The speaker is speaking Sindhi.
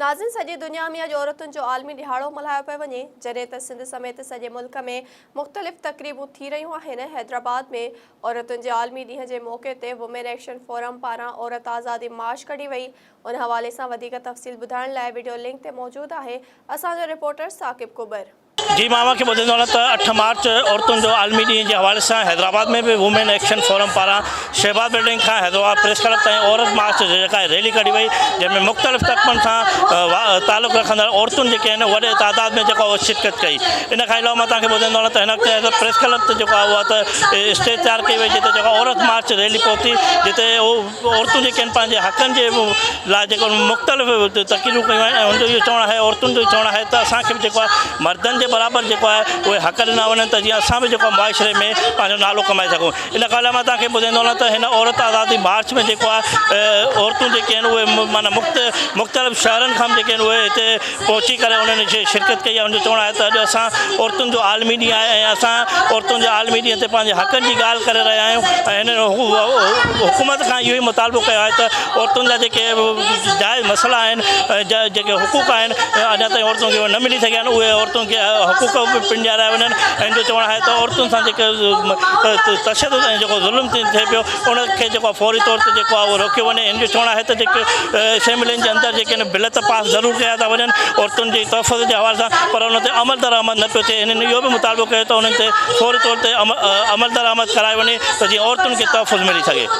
ناظرين سڄي دنيا ۾ اڄ عورتن جو عالمي ڏهاڙو ملهايو پيو وڃي جڏهن ته سنڌ سميت سڄي ملڪ ۾ مختلف تقريبون ٿي رهيون آهن حيدرآباد ۾ عورتن جي عالمي ڏينهن جي موقعي تي وومين ايڪشن فورم پاران عورت آزادي مارچ ڪڍي وئي ان حوالي سان وڌيڪ تفصيل ٻڌائڻ لاء وڊيو لنڪ تي موجود آهي اسان جو رپورٽر ثاقب ڪٻر. جي مان اوهان کي ٻڌائيندو هلان ته اٺ مارچ عورتن جو عالمي ڏينهن جي حوالي سان حيدرآباد ۾ به وومين ايڪشن فورم پاران شهباز بلڊنگ کان حيدرآباد پريس ڪلب تائين عورت مارچ جي جيڪا ريلي ڪڍي وئي جنهن ۾ مختلف طبقن سان تعلق رکندڙ عورتن جيڪي آهن وڏي تعداد ۾ جيڪو اهو شرڪت ڪئي ان کان علاوه مان توهان کي ٻڌائيندو هلان ته هن وقت پريس ڪلب تي جيڪو آهي اها ته اسٽيج تيار ڪئي وئي جتي جيڪا عورت مارچ ريلي پهتي جتي عورتون جيڪي آهن پنهنجي حقن جي لاء جيڪو مختلف تقريرون ڪيون آهن ۽ ان جو اهو چوڻ آهي عورتن جو چوڻ آهي ته اسان کي به جيڪو آهي مردن جي برابر جيڪو آهي اهي حق ڏنا وڃن ته جيئن اسان به جيڪو آهي معاشري ۾ پنهنجو نالو ڪمائي سگهون ان کان علاوه مان توهان کي ٻڌائيندو هلان ته هن عورت آزادي مارچ ۾ جيڪو آهي عورتون جيڪي آهن اهي معنيٰ مختلف شهرن کان به جيڪي آهن اهي هتي پهچي ڪري انهن شرڪت ڪئي آهي ان جو چوڻ آهي ته اڄ اسان عورتن جو عالمي ڏينهن آهي ۽ اسان عورتن جي عالمي ڏينهن تي پنهنجي حقن جي ڳالهه ڪري رهيا آهيون ۽ هنن حڪومت کان اهو ئي مطالبو ڪيو آهي ته عورتن جا جيڪي جائز مسئلا آهن جيڪي حقوق آهن اڃا تائين عورتن کي نه ملي سگهيا آهن اهي عورتن کي حقوق به پڻ ڏياريا وڃن ۽ ان جو چوڻ آهي ته عورتن سان جيڪي تشدد ۽ جيڪو ظلم ٿئي پيو ان کي جيڪو آهي فوري طور تي جيڪو آهي اهو روڪيو وڃي هن جو چوڻ آهي ته جيڪي اسيمبلين جي اندر جيڪي آهن بل ته پاس ضرور ڪيا ٿا وڃن عورتن جي تحفظ جي حوالي سان پر ان تي عمل درآمد نه پيو ٿئي هنن اهو به مطالبو ڪيو ته انهن تي فوري طور تي عمل درآمد ڪرايو وڃي ته جيئن عورتن کي تحفظ ملي سگهي.